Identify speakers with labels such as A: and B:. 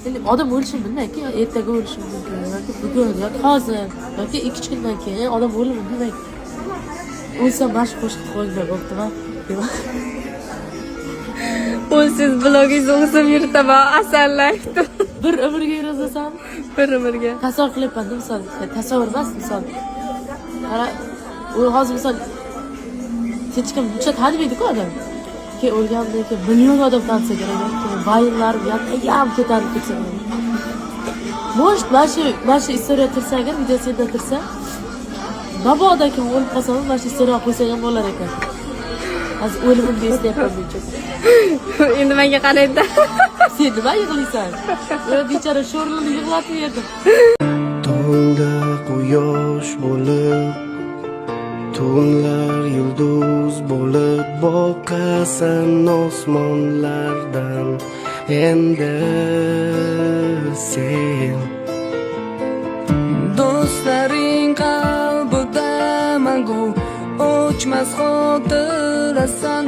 A: Endi odam o'lishini bilmaydi, ertaga o'lishi mumkin yoki bugun yoki hozir yoki 2-3 kundan keyin odam o'limini bilmaydi. O'lsam, mana shu qo'shiqni qo'yinglar, bo'ptimi?
B: O'lsiz blogingizni o'zim yuritaman, Asal Life'da.
A: Bir umrga yurazasan.
B: Bir umrga.
A: Tasavvur qilyapman-da, misol, tasavvur emas, misol. Qara, u hozir, misol, hech kim uncha tanimaydi-ku odam. Keyin o'lgandan keyin million odam tanisa kerak, keyin vaynlar yanayam ko'tarilib ketsa kerak. Может, mana shu история tursa, agar video senda tursa, mabodo kim o'lib qolsam, mana shu история qo'ysang ham bo'lar ekan. Hozir o'limimga eslayapman men.
B: Endi menga qaraydi.
A: Sen nima yig'laysan? U bechora sho'rlini yig'latib yerdim.
C: Tongda quyosh bo'lib, tunlar yulduz bo'lib boqasan osmonlardan endi sen.
D: Do'stlaring qalbida mangu o'chmas xotirasan.